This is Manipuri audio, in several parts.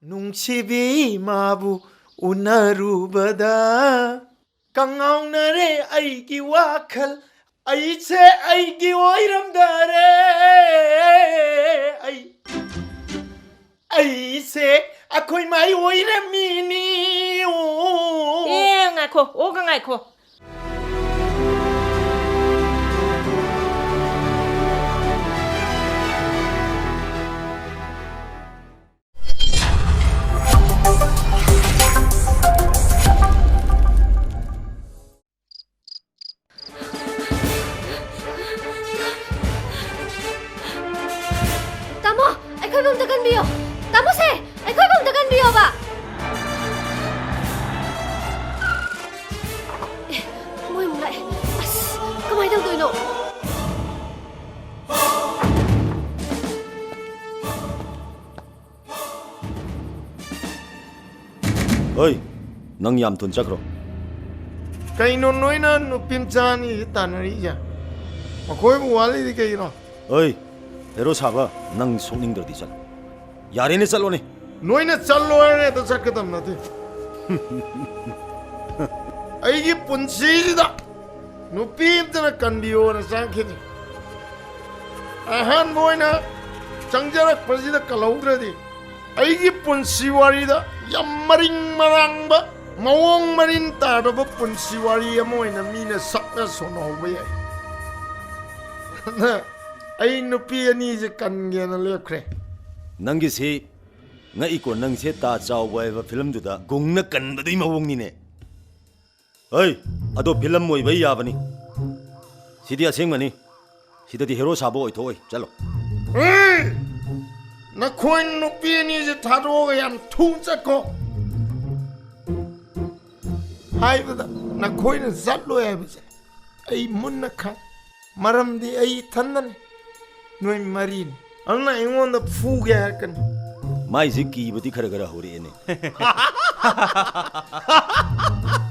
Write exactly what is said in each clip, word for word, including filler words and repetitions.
ꯅꯨꯡꯁꯤꯕꯤ ꯃꯥꯕꯨ ꯎꯅꯔꯨꯕꯗ ꯀꯉꯥꯎꯅꯔꯦ ꯑꯩꯒꯤ ꯋꯥꯈꯜ꯫ ꯑꯩꯁꯦ ꯑꯩꯒꯤ ꯑꯣꯏꯔꯝꯗꯔꯦ꯫ ꯑꯩ ꯑꯩꯁꯦ ꯑꯩꯈꯣꯏ ꯃꯥꯏ ꯑꯣꯏꯔꯝꯃꯤꯅꯤ꯫ ꯑꯣ꯫ ꯑꯦ, ꯉꯥꯏꯈꯣ, ꯑꯣꯒ ꯉꯥꯏꯈꯣ꯫ ꯇꯥꯃꯣ, ꯑꯩꯈꯣꯏꯕꯨ ꯑꯝꯇ ꯀꯟꯕꯤꯌꯣ꯫ ꯇꯥꯃꯣꯁꯦ, ꯑꯩꯈꯣꯏꯕꯨ ꯑꯝꯇ ꯀꯟꯕꯤꯌꯣꯕ꯫ ꯑꯦ, ꯃꯣꯏ ꯑꯃꯨꯛ ꯂꯥꯛꯑꯦ꯫ ꯑꯁ, ꯀꯃꯥꯏ ꯇꯧꯗꯣꯏꯅꯣ? ꯍꯣꯏ, ꯅꯪ ꯌꯥꯝ ꯊꯨꯅ ꯆꯠꯈ꯭ꯔꯣ꯫ ꯀꯩꯅꯣ ꯅꯣꯏꯅ ꯅꯨꯄꯤ ꯃꯆꯥ ꯑꯅꯤꯁꯤ ꯇꯥꯟꯅꯔꯤꯁꯦ? ꯃꯈꯣꯏꯕꯨ ꯋꯥꯠꯂꯤꯗꯤ ꯀꯩꯅꯣ? ꯍꯣꯏ, ꯍꯦꯔꯣ ꯁꯥꯕ, ꯅꯪ ꯁꯣꯛꯅꯤꯡꯗ꯭ꯔꯗꯤ ꯆꯠꯂꯣ꯫ ꯌꯥꯔꯦꯅꯦ, ꯆꯠꯂꯣꯅꯦ꯫ ꯅꯣꯏꯅ ꯆꯠꯂꯣ ꯍꯥꯏꯔꯦ, ꯑꯗ ꯆꯠꯀꯗꯕ ꯅꯠꯇꯦ꯫ ꯑꯩꯒꯤ ꯄꯨꯟꯁꯤꯁꯤꯗ ꯅꯨꯄꯤ ꯑꯝꯇꯅ ꯀꯟꯕꯤꯌꯣꯅ ꯆꯪꯈꯤꯅꯤ꯫ ꯑꯍꯥꯟꯕ ꯑꯣꯏꯅ ꯆꯪꯖꯔꯛꯄꯁꯤꯗ ꯀꯜꯍꯧꯗ꯭ꯔꯗꯤ ꯑꯩꯒꯤ ꯄꯨꯟꯁꯤ ꯋꯥꯔꯤꯗ ꯌꯥꯝ ꯃꯔꯤꯡ ꯃꯔꯥꯡꯕ, ꯃꯑꯣꯡ ꯃꯔꯤꯟ ꯇꯥꯗꯕ ꯄꯨꯟꯁꯤ ꯋꯥꯔꯤ ꯑꯃ ꯑꯣꯏꯅ ꯃꯤꯅ ꯁꯛꯅ ꯁꯣꯟꯅꯍꯧꯕ ꯌꯥꯏ꯫ ꯑꯗꯨꯅ ꯑꯩ ꯅꯨꯄꯤ ꯑꯅꯤꯁꯦ ꯀꯟꯒꯦꯅ ꯂꯦꯞꯈ꯭ꯔꯦ꯫ ꯅꯪꯒꯤꯁꯤ ꯉꯛꯏꯀꯣ, ꯅꯪꯁꯦ ꯇꯥ ꯆꯥꯎꯕ ꯍꯥꯏꯕ ꯐꯤꯂꯝꯗꯨꯗ ꯒꯨꯡꯅ ꯀꯟꯕꯗꯨꯒꯤ ꯃꯑꯣꯡꯅꯤꯅꯦ꯫ ꯍꯩ, ꯑꯗꯣ ꯐꯤꯂꯝ ꯑꯣꯏꯕꯩ ꯌꯥꯕꯅꯤ꯫ ꯁꯤꯗꯤ ꯑꯁꯦꯡꯕꯅꯤ꯫ ꯁꯤꯗꯗꯤ ꯍꯦꯔꯣ ꯁꯥꯕ ꯑꯣꯏꯊꯣꯛꯑꯣꯏ꯫ ꯆꯠꯂꯣ꯫ ꯍꯦ! ꯅꯈꯣꯏ ꯅꯨꯄꯤ ꯑꯅꯤꯁꯦ ꯊꯥꯗꯣꯛꯑꯒ ꯌꯥꯝ ꯊꯨꯅ ꯆꯠꯈꯣ꯫ ꯍꯥꯏꯕꯗ ꯅꯈꯣꯏꯅ ꯆꯠꯂꯣꯏ ꯍꯥꯏꯕꯁꯦ ꯑꯩ ꯃꯨꯟꯅ ꯈꯪ꯫ ꯃꯔꯝꯗꯤ ꯑꯩ ꯏꯊꯟꯗꯅꯤ, ꯅꯣꯏ ꯃꯔꯤꯅꯤ꯫ ꯑꯗꯨꯅ ꯑꯩꯉꯣꯟꯗ ꯐꯨꯒꯦ ꯍꯥꯏꯔꯛꯀꯅꯤ꯫ ꯃꯥꯏꯁꯦ ꯀꯤꯕꯗꯤ ꯈꯔ ꯈꯔ ꯍꯧꯔꯛꯑꯦꯅꯦ꯫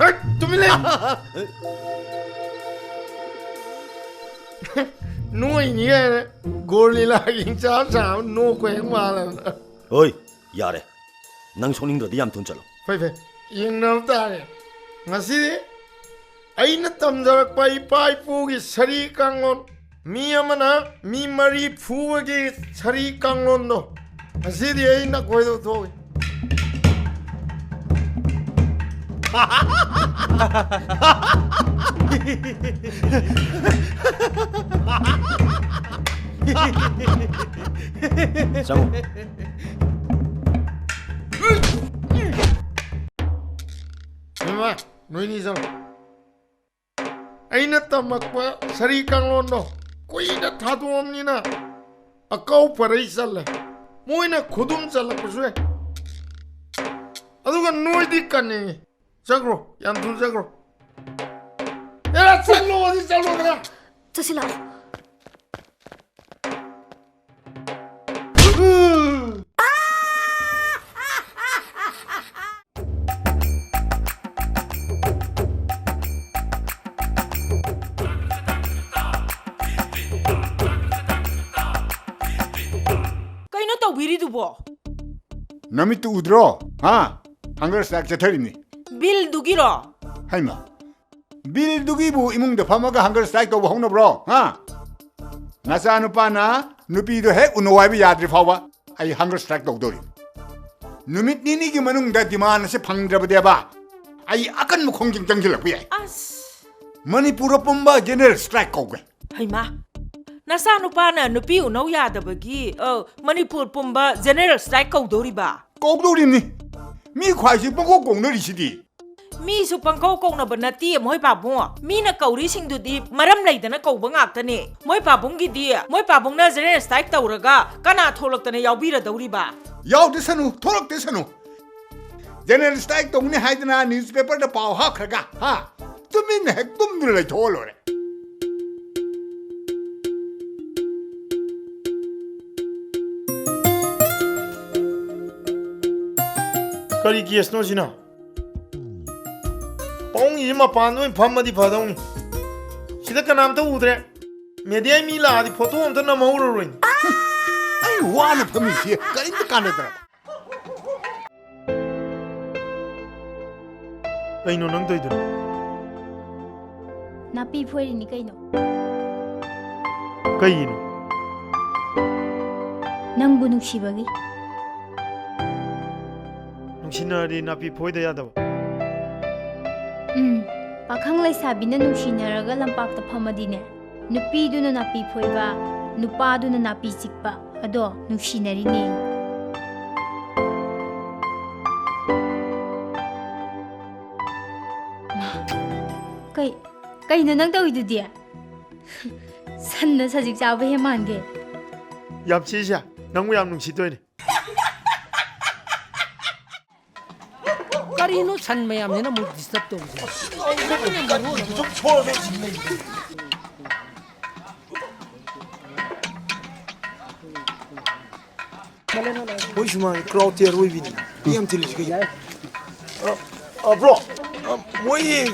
ꯍꯦꯠ, ꯇꯨꯃꯤꯟ ꯂꯩ꯫ ꯅꯣꯏꯅꯤ ꯍꯥꯏꯔꯦ꯫ ꯒꯣꯔꯤꯂꯥꯒꯤ ꯏꯟꯆꯥ ꯆꯥꯕ ꯅꯣꯛꯄ ꯍꯦꯛ ꯃꯥꯜꯂꯗꯅ꯫ ꯍꯣꯏ, ꯌꯥꯔꯦ꯫ ꯅꯪ ꯁꯣꯛꯅꯤꯡꯗ꯭ꯔꯗꯤ ꯌꯥꯝ ꯊꯨꯅ ꯆꯠꯂꯣ꯫ ꯐꯩ, ꯐꯩ꯫ ꯌꯦꯡꯅꯕ ꯇꯥꯔꯦ꯫ ꯉꯁꯤꯗꯤ ꯑꯩꯅ ꯇꯝꯖꯔꯛꯄ ꯏꯄꯥ ꯏꯄꯨꯒꯤ ꯁꯔꯤ ꯀꯥꯡꯂꯣꯟ, ꯃꯤ ꯑꯃꯅ ꯃꯤ ꯃꯔꯤ ꯐꯨꯕꯒꯤ ꯁꯔꯤ ꯀꯥꯡꯂꯣꯟꯗꯣ, ꯉꯁꯤꯗꯤ ꯑꯩ ꯅꯈꯣꯏꯗ ꯎꯠꯊꯣꯛꯏ꯫ ꯆꯪꯉꯣ꯫ ꯏꯃꯥ, ꯅꯣꯏꯅꯤ ꯆꯪꯉꯣ꯫ ꯑꯩꯅ ꯇꯝꯃꯛꯄ ꯁꯔꯤ ꯀꯥꯡꯂꯣꯟꯗꯣ ꯀꯨꯏꯅ ꯊꯥꯗꯣꯛꯑꯝꯅꯤꯅ ꯑꯀꯧ ꯄꯔꯩ ꯆꯜꯂꯦ꯫ ꯃꯣꯏꯅ ꯈꯨꯗꯨꯝ ꯆꯜꯂꯛꯄꯁꯨ ꯌꯥꯏ꯫ ꯑꯗꯨꯒ ꯅꯣꯏꯗꯤ ꯀꯟꯅꯤꯡꯉꯤ꯫ ꯆꯠꯈ꯭ꯔꯣ, ꯌꯥꯝ ꯊꯨꯅ ꯆꯠꯈ꯭ꯔꯣ꯫ ꯑꯦ, ꯆꯠꯂꯣꯗꯤ ꯆꯠꯂꯣꯗꯅ꯫ ꯆꯠꯁꯤ ꯂꯥꯛꯑꯣ꯫ ꯀꯩꯅꯣ ꯇꯧꯕꯤꯔꯤꯗꯨꯕꯣ? ꯅꯃꯤꯠꯇꯨ ꯎꯗ꯭ꯔꯣ? ꯍꯥ? Hunger strike ꯆꯠꯊꯔꯤꯕꯅꯤ꯫ ꯕꯤꯜꯗꯨꯒꯤꯔꯣ? ꯍꯩꯃ, ꯕꯤꯜꯗꯨꯒꯤꯕꯨ ꯏꯃꯨꯡꯗ ꯐꯝꯃꯒ hunger strike ꯇꯧꯕ ꯍꯧꯅꯕ꯭ꯔꯣ? ꯍꯥ? ꯅꯆꯥꯅꯨꯄꯥꯅ ꯅꯨꯄꯤꯗꯣ ꯍꯦꯛ ꯎꯅꯧ ꯍꯥꯏꯕ ꯌꯥꯗ꯭ꯔꯤ ꯐꯥꯎꯕ ꯑꯩ hunger strike ꯇꯧꯗꯧꯔꯤ꯫ ꯅꯨꯃꯤꯠ ꯅꯤꯅꯤꯒꯤ ꯃꯅꯨꯡꯗ demand ꯑꯁꯤ ꯐꯪꯗ꯭ꯔꯕꯗꯦꯕ, ꯑꯩ ꯑꯀꯟꯕ ꯈꯣꯡꯖꯪ ꯆꯪꯁꯤꯜꯂꯛꯄ ꯌꯥꯏ꯫ ꯑꯁ! ꯃꯅꯤꯄꯨꯔ ꯄꯨꯝꯕ general strike ꯀꯧꯒꯦ꯫ ꯍꯩꯃꯥ! ꯅꯆꯥꯅꯨꯄꯥꯅ ꯅꯨꯄꯤ ꯎꯅꯧ ꯌꯥꯗꯕꯒꯤ, ꯑ, ꯃꯅꯤꯄꯨꯔ ꯄꯨꯝꯕ general strike ꯀꯧꯗꯧꯔꯤꯕ? ꯀꯧꯗꯧꯔꯤꯕꯅꯤ꯫ ꯃꯤ ꯈ꯭ꯋꯥꯏꯁꯤ ꯄꯪꯀꯧ ꯀꯧꯅꯔꯤꯁꯤꯗꯤ꯫ ꯃꯤꯁꯨ ꯄꯪꯀꯧ ꯀꯧꯅꯕ ꯅꯠꯇꯦ, ꯃꯣꯏ ꯄꯥꯕꯨꯡ꯫ ꯃꯤꯅ ꯀꯧꯔꯤꯁꯤꯡꯗꯨꯗꯤ ꯃꯔꯝ ꯂꯩꯗꯅ ꯀꯧꯕ ꯉꯥꯛꯇꯅꯦ꯫ ꯃꯣꯏ ꯄꯥꯕꯨꯡꯒꯤꯗꯤ, ꯃꯣꯏ ꯄꯥꯕꯨꯡꯅ general strike ꯇꯧꯔꯒ ꯀꯅꯥ ꯊꯣꯛꯂꯛꯇꯅ ꯌꯥꯎꯕꯤꯔꯗꯧꯔꯤꯕ? ꯌꯥꯎꯗꯁꯅꯨ, ꯊꯣꯛꯂꯛꯇꯁꯅꯨ꯫ General strike ꯇꯧꯅꯤ ꯍꯥꯏꯗꯅ newspaperꯗ ꯄꯥꯎ ꯍꯥꯞꯈ꯭ꯔꯒ, ꯍꯥ? ꯇꯨꯃꯤꯟꯅ ꯍꯦꯛ ꯇꯨꯝꯗꯨꯅ ꯂꯩꯊꯣꯛꯑ ꯂꯣꯏꯔꯦ꯫ ꯀꯔꯤ caseꯅꯣ ꯁꯤꯅ? ꯄꯥꯎꯡꯒꯤꯁꯤ ꯃꯄꯥꯟꯗ ꯑꯣꯏꯅ ꯐꯝꯃꯗꯤ ꯐꯗꯧꯅꯤ꯫ ꯁꯤꯗ ꯀꯅꯥꯝꯇ ꯎꯗ꯭ꯔꯦ꯫ Media ꯃꯤ ꯂꯥꯛꯑꯗꯤ photo ꯑꯝꯇ ꯅꯝꯍꯧꯔꯔꯣꯏꯅꯦ꯫ ꯑꯩ ꯋꯥꯅ ꯐꯝꯃꯤꯁꯤ ꯀꯔꯤꯝꯇ ꯀꯥꯟꯅꯗ꯭ꯔꯕ? ꯀꯩꯅꯣ ꯅꯪ ꯇꯧꯔꯤꯗꯨꯅ? ꯅꯥꯄꯤ ꯐꯣꯏꯔꯤꯅꯤ ꯀꯩꯅꯣ꯫ ꯀꯩꯒꯤꯅꯣ? ꯅꯪꯕꯨ ꯅꯨꯡꯁꯤꯕꯒꯤ꯫ ꯅꯨꯡꯁꯤꯅꯔꯗꯤ ꯅꯥꯄꯤ ꯐꯣꯏꯗ ꯌꯥꯗꯕ? ꯎꯝ, ꯄꯥꯈꯪ ꯂꯩꯁꯥꯕꯤꯅ ꯅꯨꯡꯁꯤꯅꯔꯒ ꯂꯝꯄꯥꯛꯇ ꯐꯝꯃꯗꯤꯅꯦ, ꯅꯨꯄꯤꯗꯨꯅ ꯅꯥꯄꯤ ꯐꯣꯏꯕ, ꯅꯨꯄꯥꯗꯨꯅ ꯅꯥꯄꯤ ꯆꯤꯛꯄ, ꯑꯗꯣ ꯅꯨꯡꯁꯤꯅꯔꯤꯅꯦ꯫ ꯀꯩ, ꯀꯩꯅꯣ ꯅꯪ ꯇꯧꯔꯤꯗꯨꯗꯤ? ꯁꯟꯅ ꯁꯖꯤꯛ ꯆꯥꯕ ꯍꯦ ꯃꯥꯟꯒꯦ꯫ ꯌꯥꯝ ꯆꯦꯁꯦ, ꯅꯪꯕꯨ ꯌꯥꯝ ꯅꯨꯡꯁꯤꯗꯣꯏꯅꯦ꯫ ꯀꯔꯤꯅꯣ ꯁꯟ ꯃꯌꯥꯝꯁꯤꯅ ꯑꯃꯨꯛ ꯗꯤꯁꯇꯔꯕ ꯇꯧꯕꯁꯦ? ꯃꯣꯏ ꯁꯨꯃꯥꯡꯁꯦ ꯀ꯭ꯔꯥꯎꯗ ꯇꯤꯌꯔ ꯑꯣꯏꯕꯤꯅꯤ꯫ ꯃꯤ ꯌꯥꯝ ꯇꯤꯜꯂꯤꯁꯤ ꯀꯩꯒꯤꯅꯣ? ꯑ, ꯑ, ꯕ꯭ꯔꯣ, ꯑ, ꯃꯣꯏꯒꯤ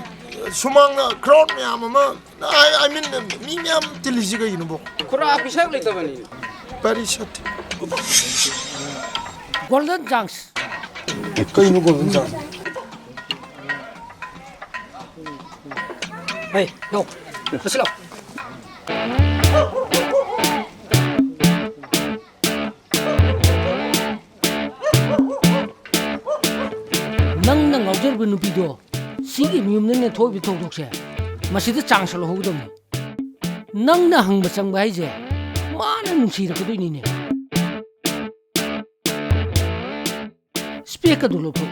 ꯁꯨꯃꯥꯡꯗ ꯀ꯭ꯔꯥꯎꯗ ꯃꯌꯥꯝ ꯑꯃ, ꯑꯥꯏ, ꯑꯥꯏ ꯃꯤꯟ, ꯃꯤ ꯃꯌꯥꯝ ꯇꯤꯜꯂꯤꯁꯤ ꯀꯩꯒꯤꯅꯣ, ꯕ꯭ꯔꯣ? ꯈꯨꯔꯥ ꯄꯤꯁꯛ ꯂꯩꯇꯕꯅꯤ꯫ ꯄꯦꯔꯤ ꯁꯠ꯫ Golden chance. ꯀꯩꯅꯣ ꯒꯣꯜꯗꯟ ꯆꯥꯟꯁ? ꯍꯩ, ꯂꯥꯎ꯫ ꯆꯠꯁꯤ ꯂꯥꯎ꯫ ꯅꯪꯅ ꯉꯥꯎꯖꯔꯤꯕ ꯅꯨꯄꯤꯗꯣ ꯁꯤꯒꯤ ꯃꯌꯨꯝꯗꯅꯦ ꯊꯣꯛꯏꯕ ꯊꯧꯗꯣꯛꯁꯦ, ꯃꯁꯤꯗ ꯆꯥꯟꯁ ꯂꯧꯍꯧꯒꯗꯕꯅꯤ꯫ ꯅꯪꯅ ꯍꯪꯕ ꯆꯪꯕ ꯍꯥꯏꯁꯦ ꯃꯥꯅ ꯅꯨꯡꯁꯤꯔꯛꯀꯗꯣꯏꯅꯤꯅꯦ꯫ ꯏꯁꯄꯦꯛꯀꯗꯣ ꯂꯧꯊꯣꯛ꯫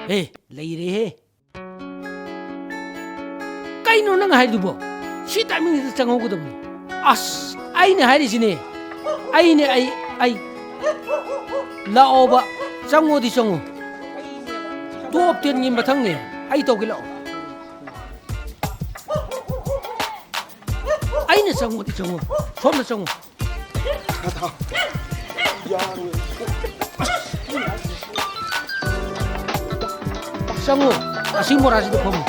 ꯑꯦ, ꯂꯩꯔꯦꯍꯦ꯫ ꯀꯩꯅꯣ ꯅꯪ ꯍꯥꯏꯗꯨꯕꯣ? ꯁꯤ ꯇꯥꯏꯃꯤꯡꯁꯤꯗ ꯆꯪꯍꯧꯒꯗꯕꯅꯤ꯫ ꯑꯁ, ꯑꯩꯅ ꯍꯥꯏꯔꯤꯁꯤꯅꯦ꯫ ꯑꯩꯅꯦ, ꯑꯩ, ꯑꯩ꯫ ꯂꯥꯛꯑꯣꯕ, ꯆꯪꯉꯣꯗꯤ ꯆꯪꯉꯣ꯫ ꯇꯣꯞ ꯇꯦꯟꯒꯤ ꯃꯊꯪꯅꯦ꯫ ꯑꯩ ꯇꯧꯒꯦ, ꯂꯥꯛꯑꯣ꯫ ꯑꯩꯅ ꯆꯪꯉꯣꯗꯤ ꯆꯪꯉꯣ꯫ ꯁꯣꯝꯗ ꯆꯪꯉꯣ꯫ ꯆꯪꯉꯣ꯫ ꯑꯁꯤ ꯃꯣꯔꯥꯁꯤꯗ ꯐꯝꯃꯣ꯫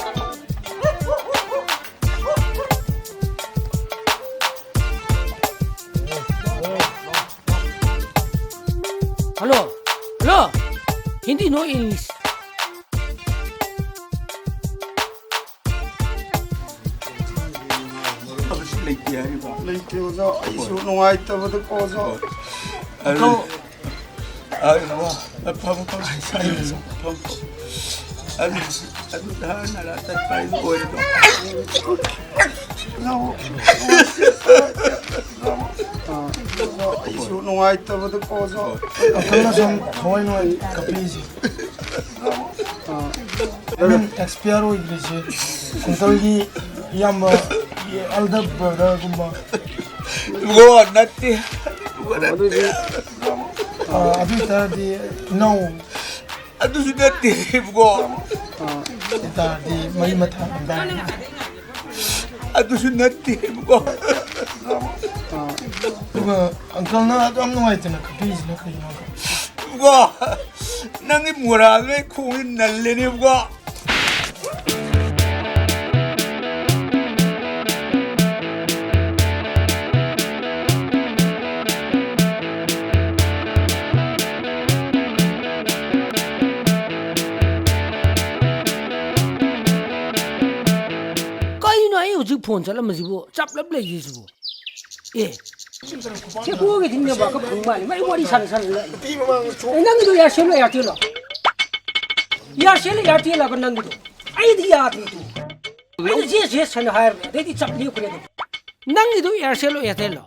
Hello, hello. Hindi no English. ꯂꯩꯇꯦ ꯍꯥꯏꯔꯤꯕ? ꯂꯩꯇꯦ ꯑꯣꯖꯥ, ꯑꯩꯁꯨ ꯅꯨꯡꯉꯥꯏꯇꯕꯗꯀꯣ ꯑꯣꯖꯥ꯫ ꯑꯗꯨ, ꯑꯗꯣ, ꯑꯗꯨ, ꯐꯝ, ꯐꯝ, ꯐꯝ, ꯐꯝ꯫ ꯑꯗꯨ, ꯑꯗꯨ ꯙꯔꯅꯥ ꯆꯠꯄ ꯍꯥꯏꯗꯨ ꯑꯣꯏꯔꯦꯗꯣ꯫ ꯑꯩꯁꯨ ꯅꯨꯡꯉꯥꯏꯇꯕꯗꯀꯣ ꯑꯣꯖꯥ꯫ ꯑꯪꯀꯜꯅ ꯁꯨꯝ ꯊꯋꯥꯏ ꯅꯨꯡꯉꯥꯏ ꯀꯞꯄꯤꯁꯦ꯫ ꯑꯥ, ꯑꯦꯛꯁꯄꯤꯌꯔ ꯑꯣꯏꯗ꯭ꯔꯤꯁꯦ ꯑꯪꯀꯜꯒꯤ ꯏꯌꯥꯝꯕ, ꯑꯦꯜꯗꯔ ꯕ꯭ꯔꯗꯔꯒꯨꯝꯕ꯫ ꯏꯕꯨꯡꯉꯣ, ꯅꯠꯇꯦ꯫ ꯏꯕꯨꯡꯉꯣ, ꯅꯠꯇꯦ꯫ ꯑꯥ, ꯑꯗꯨ ꯑꯣꯏꯇꯥꯔꯗꯤ ꯏꯅꯥꯎ꯫ ꯑꯗꯨꯁꯨ ꯅꯠꯇꯦ, ꯏꯕꯨꯡꯉꯣ꯫ ꯑꯥ, ꯑꯗꯨ ꯑꯣꯏꯇꯥꯔꯗꯤ ꯃꯔꯤ ꯃꯇꯥ ꯑꯣꯏꯇꯥꯔꯗꯤ꯫ ꯑꯗꯨꯁꯨ ꯅꯠꯇꯦ, ꯏꯕꯨꯡꯉꯣ꯫ ꯑꯗꯨꯒ ꯑꯪꯀꯜꯅ ꯑꯗꯨ ꯌꯥꯝ ꯅꯨꯡꯉꯥꯏꯇꯅ ꯀꯞꯄꯤꯁꯤꯅ ꯀꯩꯒꯤꯅꯣ? ꯏꯕꯨꯡꯉꯣ, ꯅꯪꯒꯤ ꯃꯣꯔꯥꯗꯣ ꯑꯩ ꯈꯣꯡꯁꯦ ꯅꯜꯂꯦꯅꯦ, ꯏꯕꯨꯡꯉꯣ꯫ ꯀꯩꯅꯣ ꯑꯩ ꯍꯧꯖꯤꯛ ꯐꯣꯟ ꯆꯠꯂꯝꯕꯁꯤꯕꯨ ꯆꯞꯂꯞ ꯂꯩꯔꯤꯁꯤꯕꯨ? ꯑꯦ, ꯁꯦ ꯒꯣꯒꯤ ꯊꯤꯡꯅꯕ ꯈꯔ ꯐꯪ ꯃꯥꯜꯂꯦ꯫ ꯃꯥꯏ ꯋꯥꯔꯤ ꯁꯥꯟꯅ ꯁꯥꯟꯅ ꯂꯩ꯫ ꯅꯨꯄꯤ ꯃꯃꯥꯡꯗ ꯊꯣꯛ- ꯑꯦ, ꯅꯪꯒꯤꯗꯣ Aircel ꯂꯣ Airtel ꯂꯣ? Aircel ꯂꯣ Airtel ꯂꯣ ꯅꯪꯒꯤꯗꯣ? ꯑꯩꯗꯤ ꯌꯥꯗꯦ ꯇꯨ꯫ ꯑꯩꯅ yes, yes ꯍꯥꯏꯅ ꯍꯥꯏꯔꯕꯅꯦ꯫ ꯑꯗꯩꯗꯤ ꯆꯞ ꯂꯦꯞꯈ꯭ꯔꯦ ꯑꯗꯨꯝ꯫ ꯅꯪꯒꯤꯗꯣ Aircel ꯂꯣ Airtel ꯂꯣ?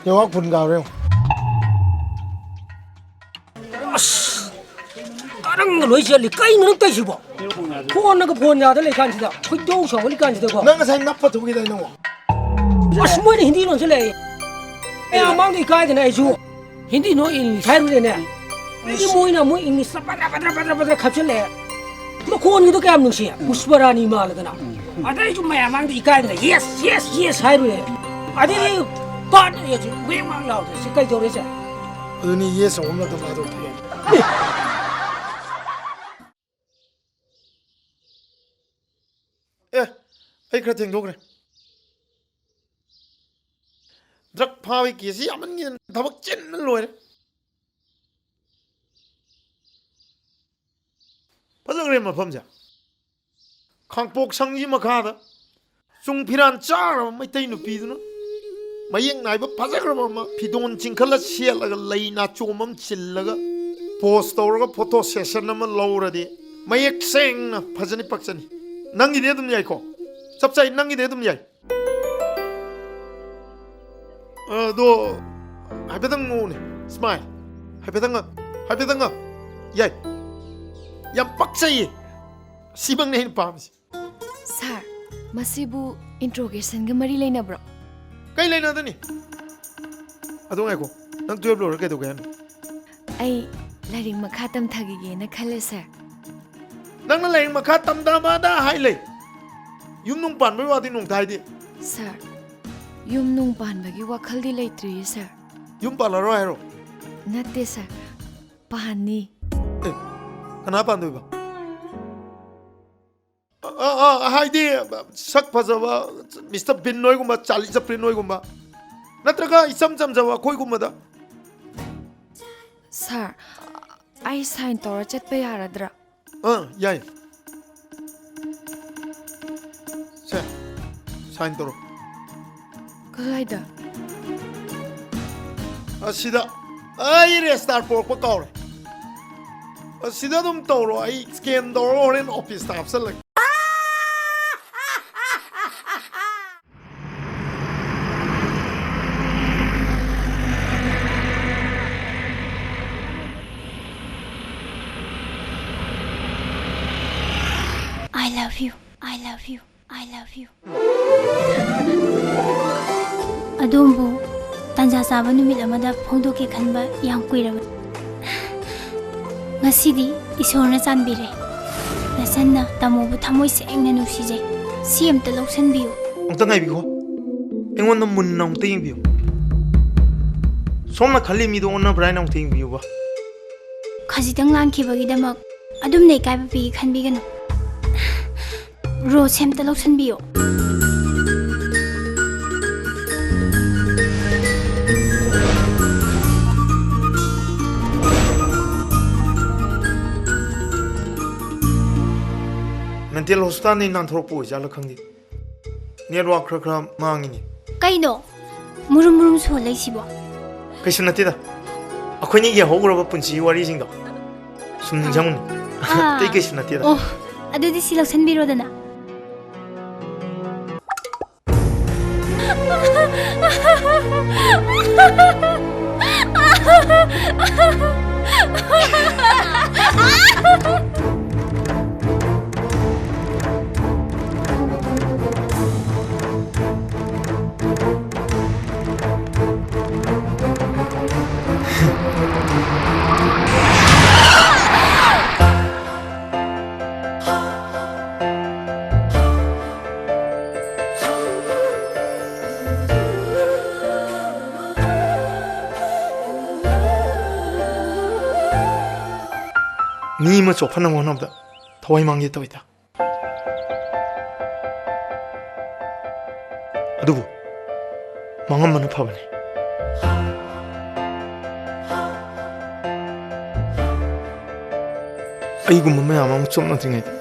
ꯅꯦꯠꯋꯥꯛ ꯐꯨꯟ ꯀꯥꯕ꯭ꯔꯥ ꯌꯦꯡꯉꯣ꯫ ꯑꯁ! ꯇꯔꯪꯒ ꯂꯣꯏ ꯆꯠꯂꯤ꯫ ꯀꯩꯅꯣ ꯅꯪ ꯇꯧꯏꯁꯤꯕꯣ? ꯐꯣꯟꯅꯒ ꯐꯣꯟ ꯌꯥꯗ ꯂꯩꯀꯥꯟꯁꯤꯗ, ꯈꯣꯏꯗꯧ ꯁꯥꯎꯒꯠꯂꯤ ꯀꯥꯟꯁꯤꯗꯀꯣ꯫ ꯅꯪ ꯉꯁꯥꯏ ꯅꯞꯄ ꯊꯨꯒꯤꯗꯥꯏ ꯅꯪꯕꯣ? ꯑꯁ, ꯃꯣꯏꯅ ꯍꯤꯟꯗꯤ ꯂꯣꯟꯁꯤꯜꯂꯛꯑꯦ꯫ ꯑꯦ, ꯃꯃꯥꯡꯗ ꯏꯀꯥꯏꯗꯅ ꯑꯩꯁꯨ ꯍꯤꯟꯗꯤ ꯅꯣ ꯏꯪꯂꯤꯁ ꯍꯥꯏꯔꯨꯔꯦꯅꯦ꯫ ꯑꯩꯗꯤ ꯃꯣꯏꯅ ꯑꯃꯨꯛ ꯏꯪꯂꯤꯁꯇ ꯕꯗ꯭ꯔ ꯕꯗ꯭ꯔ ꯕꯗ꯭ꯔ ꯕꯗ꯭ꯔ ꯈꯞꯆꯤꯜꯂꯛꯑꯦ꯫ ꯃꯈꯣꯟꯒꯤꯗꯣ ꯀꯌꯥꯝ ꯅꯨꯡꯁꯤ, ꯄꯨꯁꯄꯔꯥꯅꯤ ꯃꯥꯜꯂꯗꯅ꯫ ꯑꯗꯩ ꯑꯩꯁꯨ ꯃꯌꯥꯝ ꯃꯥꯡꯗ ꯏꯀꯥꯏꯗꯅ yes, yes, yes ꯍꯥꯏꯔꯨꯔꯦ꯫ ꯑꯗꯩꯗꯤ ꯄꯥꯠ ꯋꯦꯡ ꯋꯥꯡ ꯂꯥꯎꯗ꯭ꯔꯦ꯫ ꯁꯤ ꯀꯩꯗꯧꯔꯦ ꯁꯦ? ꯑꯗꯨꯅꯤ yes ꯑꯃꯨꯛ ꯅꯠꯇꯕ ꯑꯗꯨꯝ ꯊꯣꯛꯑꯦ꯫ ꯑꯦ, ꯑꯩ ꯈꯔ ꯊꯦꯡꯗꯣꯛꯈ꯭ꯔꯦ꯫ ꯗ꯭ꯔꯒ ꯐꯥꯕꯒꯤ ꯀꯦꯁꯁꯤ ꯌꯥꯝꯃꯟꯒꯤꯗꯅ ꯊꯕꯛ ꯆꯤꯟꯕꯅ ꯂꯣꯏꯔꯦ꯫ ꯐꯖꯈ꯭ꯔꯦ ꯃꯐꯝꯁꯦ꯫ ꯈꯥꯡꯄꯣꯛ ꯁꯪꯒꯤ ꯃꯈꯥꯗ ꯆꯨꯡ ꯐꯤꯔꯥꯟ ꯆꯥꯈ꯭ꯔꯕ ꯃꯩꯇꯩ ꯅꯨꯄꯤꯗꯨꯅ ꯃꯌꯦꯛ ꯅꯥꯏꯕ ꯐꯖꯈ꯭ꯔꯕ ꯑꯃ ꯐꯤꯗꯣꯟ ꯆꯤꯡꯈꯠꯂ ꯁꯦꯠꯂꯒ ꯂꯩ ꯅꯥꯆꯣꯝ ꯑꯃ ꯆꯤꯜꯂꯒ ꯄꯣꯁ ꯇꯧꯔꯒ ꯐꯣꯇꯣ ꯁꯦꯁꯟ ꯑꯃ ꯂꯧꯔꯗꯤ ꯃꯌꯦꯛ ꯁꯦꯡꯅ ꯐꯖꯅꯤ, ꯄꯛꯆꯅꯤ꯫ ꯅꯪꯒꯤꯗꯤ ꯑꯗꯨꯝ ꯌꯥꯏꯀꯣ? ꯆꯞ ꯆꯥꯏ, ꯅꯪꯒꯤꯗꯤ ꯑꯗꯨꯝ ꯌꯥꯏ꯫ ꯑꯗꯣ ꯍꯥꯏꯐꯦꯠꯇꯪ ꯅꯣꯛꯎꯅꯦ꯫ ꯁ꯭ꯃꯥꯏꯜ꯫ ꯍꯥꯏꯐꯦꯠꯇꯪ ꯉꯥꯡ-, ꯍꯥꯏꯐꯦꯠꯇꯪ ꯉꯥꯡ-, ꯌꯥꯏ꯫ ꯌꯥꯝ ꯄꯛꯆꯩꯌꯦ꯫ ꯁꯤꯃꯛꯅꯦ ꯑꯩꯅ ꯄꯥꯝꯃꯤꯁꯦ꯫ ꯁꯥꯔ, ꯃꯁꯤꯕꯨ ꯏꯟꯇ꯭ꯔꯣꯒꯦꯁꯟꯒ ꯃꯔꯤ ꯂꯩꯅꯕ꯭ꯔꯣ? ꯀꯩ ꯂꯩꯅꯗꯅꯤ? ꯑꯗꯣ ꯉꯥꯏꯈꯣ, ꯅꯪ ꯇꯨꯌꯦꯜꯞ ꯂꯣꯏꯔꯒ ꯀꯩꯗꯧꯒꯦ ꯍꯥꯏꯅꯣ? ꯑꯩ ꯂꯥꯏꯔꯤꯛ ꯃꯈꯥ ꯇꯝꯊꯈꯤꯒꯦꯅ ꯈꯜꯂꯦ, ꯁꯥꯔ꯫ ꯅꯪꯅ ꯂꯥꯏꯔꯤꯛ ꯃꯈꯥ ꯇꯝꯊꯕꯗ ꯍꯥꯏ ꯂꯩ꯫ ꯌꯨꯝ ꯅꯨꯡ ꯄꯥꯟꯕꯒꯤ ꯋꯥꯗꯤ ꯅꯣꯡꯇ ꯍꯥꯏꯗꯦ꯫ ꯁꯥꯔ, ꯌꯨꯝ ꯅꯨꯡ ꯄꯥꯟꯕꯒꯤ ꯋꯥꯈꯜꯗꯤ ꯂꯩꯇ꯭ꯔꯤꯌꯦ, ꯁꯥꯔ꯫ ꯌꯨꯝ ꯄꯥꯜꯂꯔꯣꯏ ꯍꯥꯏꯔꯣ? ꯅꯠꯇꯦ, ꯁꯥꯔ꯫ ꯄꯥꯟꯅꯤ꯫ ꯑꯦ, ꯀꯅꯥ ꯄꯥꯟꯗꯣꯏꯕ? ꯑ, ꯑ, ꯑ, ꯍꯥꯏꯗꯤ, ꯁꯛ ꯐꯖꯕ ꯃꯤꯁꯇꯔ ꯕꯤꯟ ꯍꯣꯏꯒꯨꯝꯕ, ꯆꯥꯔꯂꯤ ꯆꯄ꯭ꯂꯤꯟ ꯍꯣꯏꯒꯨꯝꯕ, ꯅꯠꯇ꯭ꯔꯒ ꯏꯆꯝ ꯆꯝꯖꯕ ꯑꯩꯈꯣꯏꯒꯨꯝꯕꯗ? ꯁꯥꯔ, ꯑꯩ ꯁꯥꯏꯟ ꯇꯧꯔ ꯆꯠꯄ ꯌꯥꯔꯗ꯭ꯔꯥ? ꯑꯥ, ꯌꯥꯏ꯫ ꯁꯦ, ꯁꯥꯏꯟ ꯇꯧꯔꯣ꯫ ꯀꯗꯥꯏꯗ? ꯑꯁꯤꯗ꯫ ꯑꯩ ꯔꯦꯖꯤꯁꯇꯥꯔ ꯄꯣꯔꯛꯄ ꯀꯥꯎꯔꯦ꯫ ꯑꯁꯤꯗ ꯑꯗꯨꯝ ꯇꯧꯔꯣ, ꯑꯩ ꯁ꯭ꯀꯦꯟ ꯇꯧꯔꯒ ꯍꯣꯔꯦꯟ ꯑꯣꯐꯤꯁꯇ ꯍꯥꯞꯆꯜꯂꯒꯦ꯫ I love you. I love you. I love you. ꯑꯗꯣꯝꯕꯨ ꯇꯥꯟꯖꯥ ꯆꯥꯕ ꯅꯨꯃꯤꯠ ꯑꯃꯗ ꯐꯣꯡꯗꯣꯛꯀꯦ ꯈꯟꯕ ꯌꯥꯝ ꯀꯨꯏꯔꯕ꯫ ꯉꯁꯤꯗꯤ ꯏꯁꯣꯔꯅ ꯆꯥꯟꯕꯤꯔꯦ꯫ ꯅꯆꯟꯅ ꯇꯥꯃꯣꯕꯨ ꯊꯃꯣꯏ ꯁꯦꯡꯅ ꯅꯨꯡꯁꯤꯖꯩ꯫ ꯁꯤ ꯑꯝꯇ ꯂꯧꯁꯟꯕꯤꯌꯨ꯫ ꯑꯃꯨꯛꯇ ꯉꯥꯏꯕꯤꯈꯣ꯫ ꯑꯩꯉꯣꯟꯗ ꯃꯨꯟꯅ ꯑꯃꯨꯛꯇ ꯌꯦꯡꯕꯤꯌꯨ꯫ ꯁꯣꯝꯅ ꯈꯜꯂꯤ ꯃꯤꯗꯣ ꯑꯣꯟꯅꯕ꯭ꯔꯥ ꯍꯥꯏꯅ ꯑꯃꯨꯛꯇ ꯌꯦꯡꯕꯤꯌꯨꯕ꯫ ꯈꯖꯤꯛꯇꯪ ꯂꯥꯟꯈꯤꯕꯒꯤꯗꯃꯛ ꯑꯗꯨꯝꯅ ꯏꯀꯥꯏꯕ ꯄꯤꯒꯦ ꯈꯟꯕꯤꯒꯅꯨ꯫ ꯔꯣꯁ ꯑꯝꯇ ꯂꯧꯁꯟꯕꯤꯌꯣ꯫ ꯃꯦꯟꯇꯦꯜ ꯍꯣꯁꯄꯤꯇꯥꯜꯗꯒꯤ ꯅꯥꯟꯊꯣꯔꯛꯄ ꯑꯣꯏꯖꯥꯠꯂ ꯈꯪꯗꯦ꯫ ꯅꯦꯠꯋꯥꯛ ꯈꯔ ꯈꯔ ꯃꯥꯡꯉꯤꯅꯦ꯫ ꯀꯩꯅꯣ? ꯃꯨꯔꯨꯝ ꯃꯨꯔꯨꯝ ꯁꯣꯜꯂꯛꯏꯁꯤꯕꯣ? ꯀꯩꯁꯨ ꯅꯠꯇꯦꯗ꯫ ꯑꯩꯈꯣꯏꯅꯤꯒꯤ ꯍꯧꯈ꯭ꯔꯕ ꯄꯨꯟꯁꯤꯒꯤ ꯋꯥꯔꯤꯁꯤꯡꯗꯣ ꯁꯨꯝ ꯅꯤꯡꯁꯤꯡꯉꯨꯅꯦ꯫ ꯑꯥ꯫ ꯑꯇꯩ ꯀꯩꯁꯨ ꯅꯠꯇꯦꯗ꯫ ꯑꯣ, ꯑꯗꯨꯗꯤ ꯁꯤ ꯂꯧꯁꯟꯕꯤꯔꯣꯗꯅ꯫ ꯃꯤ ꯑꯃ ꯆꯣꯞꯍꯟꯅꯕ ꯍꯣꯠꯅꯕꯗ ꯊꯋꯥꯏ ꯃꯥꯡꯒꯦ ꯇꯧꯏꯗ꯫ ꯑꯗꯨꯕꯨ ꯃꯥꯡꯉꯝꯕꯅ ꯐꯕꯅꯤ꯫ ꯑꯩꯒꯨꯝꯕ ꯃꯌꯥꯝ ꯑꯃ ꯆꯣꯞꯅꯗ꯭ꯔꯤꯉꯩꯗ꯫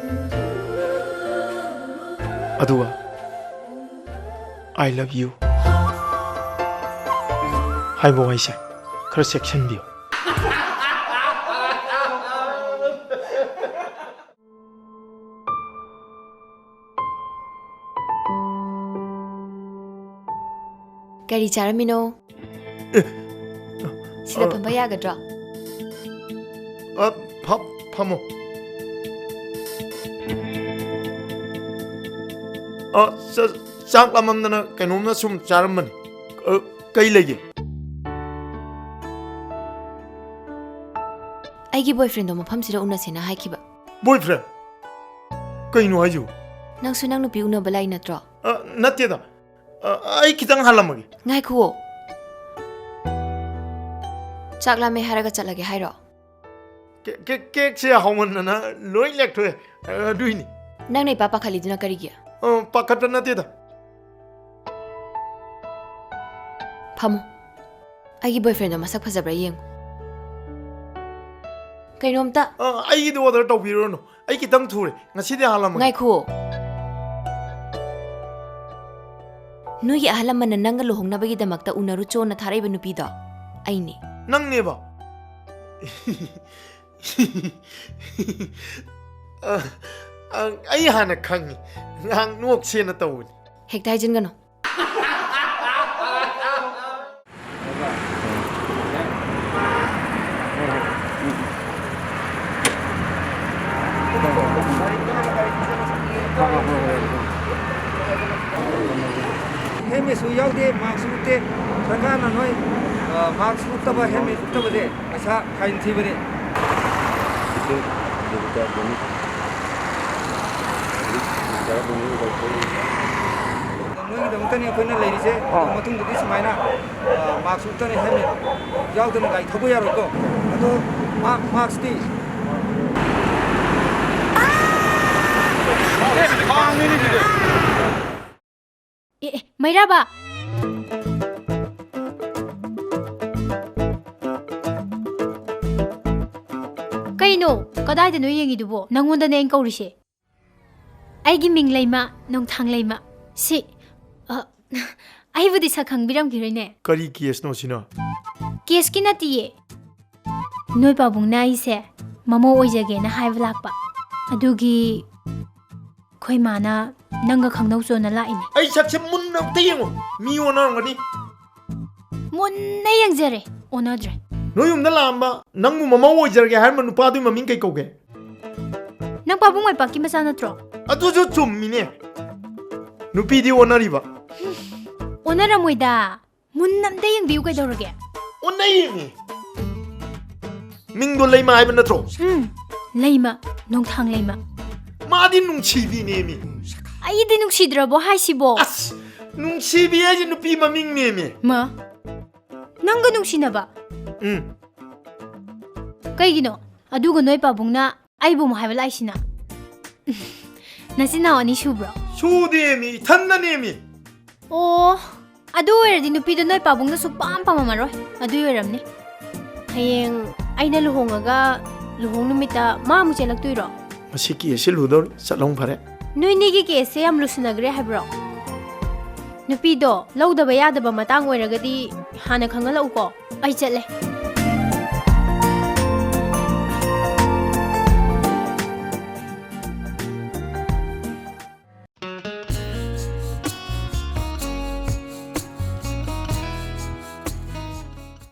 ꯑꯗꯨꯒ "I love you" ꯍꯥꯏꯕ ꯋꯥꯍꯩꯁꯦ ꯈꯔ ꯆꯦꯛꯁꯤꯟꯕꯤꯌꯨ꯫ ꯀꯔꯤ ꯆꯥꯔꯝꯃꯤꯅꯣ? ꯑꯦ, ꯁꯤꯗ ꯑ, ꯐꯝꯕ ꯌꯥꯒꯗ꯭ꯔꯣ? ꯑ, ꯐꯝ-, ꯐꯝꯃꯣ꯫ ꯑ, ꯆ-, ꯆꯥꯛ ꯂꯥꯝꯃꯝꯗꯅ ꯀꯩꯅꯣꯝꯅ ꯁꯨꯝ ꯆꯥꯔꯝꯕꯅꯤ꯫ ꯑ, ꯀꯩ ꯂꯩꯒꯦ? ꯑꯩꯒꯤ boyfriendꯗꯣ ꯃꯐꯝꯁꯤꯗ ꯎꯅꯁꯦꯅ ꯍꯥꯏꯈꯤꯕ꯫ Boyfriend? ꯀꯩꯅꯣ ꯍꯥꯏꯁꯤꯕꯨ? ꯅꯪꯁꯨ ꯅꯪ ꯅꯨꯄꯤ ꯎꯅꯕ ꯂꯥꯛꯏ ꯅꯠꯇ꯭ꯔꯣ? ꯑ, ꯅꯠꯇꯦꯗ꯫ ꯑ, ꯑꯩ ꯈꯤꯇꯪ ꯍꯥꯜꯂꯝꯃꯒꯦ꯫ ꯉꯥꯏꯈꯨꯑꯣ꯫ ꯆꯥꯛ ꯂꯥꯝꯃꯦ ꯍꯥꯏꯔꯒ ꯆꯠꯂꯒꯦ ꯍꯥꯏꯔꯣ? ꯀꯦ-, ꯀꯦ-, cakeꯁꯦ ꯍꯥꯎꯃꯟꯗꯅ ꯂꯣꯏ ꯂꯦꯛꯊꯣꯛꯑꯦ꯫ ꯑ, ꯑꯗꯨꯏꯅꯤ꯫ ꯅꯪꯅ ꯏꯄꯥ ꯄꯥꯈꯠꯂꯤꯗꯨꯅ ꯀꯔꯤꯒꯤ? ꯑ, ꯄꯥꯈꯠꯄ ꯅꯠꯇꯦꯗ꯫ ꯐꯝꯃꯨ꯫ ꯑꯩꯒꯤ boyfriendꯗꯣ ꯃꯁꯛ ꯐꯖꯕ꯭ꯔꯥ ꯌꯦꯡꯉꯨ꯫ ꯀꯩꯅꯣꯝꯇ꯫ ꯑ, ꯑꯩꯒꯤꯗꯤ order ꯇꯧꯕꯤꯔꯨꯔꯅꯨ꯫ ꯑꯩ ꯈꯤꯇꯪ ꯊꯨꯔꯦ, ꯉꯁꯤꯗꯤ ꯍꯥꯜꯂꯝꯃꯒꯦ꯫ ꯉꯥꯏꯈꯣ꯫ ꯅꯣꯏꯒꯤ ꯑꯍꯜ ꯂꯃꯟꯅ ꯅꯪꯒ ꯂꯨꯍꯣꯡꯅꯕꯒꯤꯗꯃꯛꯇ ꯎꯅꯔꯨꯆꯣꯅ ꯊꯥꯔꯛꯏꯕ ꯅꯨꯄꯤꯗꯣ ꯑꯩꯅꯦ꯫ ꯅꯪꯅꯦꯕ? ꯑ, ꯑ, ꯑꯩ ꯍꯥꯟꯅ ꯈꯪꯉꯤ꯫ ꯉꯥꯏꯍꯥꯛ ꯅꯣꯛꯁꯦꯅ ꯇꯧꯕꯅꯤ꯫ ꯍꯦꯛꯇ ꯍꯥꯏꯖꯤꯟꯒꯅꯨ꯫ ꯍꯦꯜꯃꯦꯠꯁꯨ ꯌꯥꯎꯗꯦ, ꯃꯥꯛꯁꯁꯨ ꯎꯞꯇꯦ꯫ ꯁꯔꯀꯥꯔꯅ ꯅꯣꯏ, ꯑ, ꯃꯥꯛꯁ ꯎꯞꯇꯕ, ꯍꯦꯜꯃꯦꯠ ꯎꯞꯇꯕꯁꯦ ꯄꯩꯁꯥ ꯐꯥꯏꯟ ꯊꯤꯕꯅꯦ꯫ ꯅꯣꯏꯒꯤꯗꯃꯛꯇꯅꯤ ꯑꯩꯈꯣꯏꯅ ꯂꯩꯔꯤꯁꯦ꯫ ꯑꯥ꯫ ꯃꯇꯨꯡꯗꯗꯤ ꯁꯨꯃꯥꯏꯅ, ꯑ, ꯃꯥꯛꯁ ꯎꯞꯇꯅ ꯍꯦꯜꯃꯦꯠ ꯌꯥꯎꯗꯅ ꯒꯥꯔꯤ ꯊꯧꯕ ꯌꯥꯔꯣꯏꯀꯣ꯫ ꯑꯗꯣ ꯃꯥ-, ꯃꯥꯛꯁꯇꯤ? ꯑꯦ, ꯑꯦ, ꯃꯩꯔꯥꯕ! ꯀꯩꯅꯣ? ꯀꯗꯥꯏꯗꯅꯣ ꯌꯦꯡꯉꯤꯗꯨꯕꯣ? ꯅꯪꯉꯣꯟꯗꯅꯦ ꯑꯩꯅ ꯀꯧꯔꯤꯁꯦ꯫ ꯑꯩꯒꯤ ꯃꯤꯡ ꯂꯩꯃ, ꯅꯣꯡꯊꯥꯡ ꯂꯩꯃ꯫ ꯁꯤ, ꯑ, ꯑꯩꯕꯨꯗꯤ ꯁꯛ ꯈꯪꯕꯤꯔꯝꯈꯤꯔꯣꯏꯅꯦ꯫ ꯀꯔꯤ ꯀꯦꯁꯅꯣ ꯁꯤꯅ? ꯀꯦꯁꯀꯤ ꯅꯠꯇꯤꯌꯦ꯫ ꯅꯣꯏ ꯄꯥꯕꯨꯡꯅ ꯑꯩꯁꯦ ꯃꯃꯧ ꯑꯣꯏꯖꯒꯦꯅ ꯍꯥꯏꯕ ꯂꯥꯛꯄ꯫ ꯑꯗꯨꯒꯤ ꯑꯩꯈꯣꯏ ꯃꯥꯅ ꯅꯪꯒ ꯈꯪꯅꯧ ꯆꯣꯅ ꯂꯥꯛꯏꯅꯦ꯫ ꯑꯩ ꯁꯛꯁꯦ ꯃꯨꯟꯅ ꯑꯝꯇ ꯌꯦꯡꯉꯣ꯫ ꯃꯤ ꯑꯣꯟꯅꯔꯝꯒꯅꯤ꯫ ꯃꯨꯟꯅ ꯌꯦꯡꯖꯔꯦ, ꯑꯣꯟꯅꯗ꯭ꯔꯦ꯫ ꯅꯣꯏ ꯌꯨꯝꯗ ꯂꯥꯛꯑꯝꯕ, ꯅꯪꯕꯨ ꯃꯃꯧ ꯑꯣꯏꯖꯔꯒꯦ ꯍꯥꯏꯔꯝꯕ ꯅꯨꯄꯥꯗꯨꯒꯤ ꯃꯃꯤꯡ ꯀꯩ ꯀꯧꯒꯦ? ꯅꯪ ꯄꯥꯕꯨꯡ ꯃꯥꯏꯄꯥꯛꯀꯤ ꯃꯆꯥ ꯅꯠꯇ꯭ꯔꯣ? ꯑꯗꯨꯁꯨ ꯆꯨꯝꯃꯤꯅꯦ꯫ ꯅꯨꯄꯤꯗꯤ ꯑꯣꯟꯅꯔꯤꯕ? ꯑꯣꯟꯅꯔꯝꯃꯣꯏꯗ꯫ ꯃꯨꯟꯅ ꯑꯝꯇ ꯌꯦꯡꯕꯤꯌꯨ ꯀꯩꯗꯧꯔꯒꯦ? ꯑꯣꯟꯅꯩꯌꯦꯃꯤ꯫ ꯃꯤꯡꯗꯣ ꯂꯩꯃ ꯍꯥꯏꯕ ꯅꯠꯇ꯭ꯔꯣ? ꯎꯝ, ꯂꯩꯃ, ꯅꯣꯡꯊꯥꯡ ꯂꯩꯃ꯫ ꯃꯥꯗꯤ ꯅꯨꯡꯁꯤꯕꯤꯅꯦꯃꯤ꯫ ꯑꯩꯗꯤ ꯅꯨꯡꯁꯤꯗ꯭ꯔꯕꯣ ꯍꯥꯏꯁꯤꯕꯣ? ꯑꯁ, ꯅꯨꯡꯁꯤꯕꯤ ꯍꯥꯏꯁꯦ ꯅꯨꯄꯤ ꯃꯃꯤꯡꯅꯦꯃꯤ꯫ ꯃꯥ, ꯅꯪꯒ ꯅꯨꯡꯁꯤꯅꯕ? ꯎꯝ꯫ ꯀꯩꯒꯤꯅꯣ? ꯑꯗꯨꯒ ꯅꯣꯏ ꯄꯥꯕꯨꯡꯅ ꯑꯩꯕꯨ ꯑꯃꯨꯛ ꯍꯥꯏꯕ ꯂꯥꯛꯏꯁꯤꯅ? ꯅꯆꯤꯟ ꯅꯅꯥꯎ ꯑꯅꯤ ꯁꯨꯕ꯭ꯔꯣ? ꯁꯨꯗꯦꯃꯤ, ꯏꯊꯟꯗꯅꯦꯃꯤ꯫ ꯑꯣ, ꯑꯗꯨ ꯑꯣꯏꯔꯗꯤ ꯅꯨꯄꯤꯗꯣ ꯅꯣꯏ ꯄꯥꯕꯨꯡꯅ ꯁꯨꯛꯄꯥꯝ ꯄꯥꯝꯃꯝꯃꯔꯣꯏ꯫ ꯑꯗꯨꯏ ꯑꯣꯏꯔꯝꯅꯤ꯫ ꯍꯌꯦꯡ ꯑꯩꯅ ꯂꯨꯍꯣꯡꯉꯒ ꯂꯨꯍꯣꯡ ꯅꯨꯃꯤꯠꯇ ꯃꯥ ꯑꯃꯨꯛ ꯆꯦꯜꯂꯛꯇꯣꯏꯔꯣ? ꯃꯁꯤ ꯀꯦꯁꯁꯤ ꯂꯨꯗꯧꯔꯤ꯫ ꯆꯠꯂꯣꯡ ꯐꯔꯦ꯫ ꯅꯣꯏꯅꯤꯒꯤ ꯀꯦꯁꯁꯦ ꯌꯥꯝ ꯂꯨꯁꯤꯟꯅꯈ꯭ꯔꯦ ꯍꯥꯏꯕ꯭ꯔꯣ? ꯅꯨꯄꯤꯗꯣ ꯂꯧꯗꯕ ꯌꯥꯗꯕ ꯃꯇꯥꯡ ꯑꯣꯏꯔꯒꯗꯤ ꯍꯥꯟꯅ ꯈꯪꯍꯜꯂꯛꯎꯀꯣ꯫ ꯑꯩ ꯆꯠꯂꯦ꯫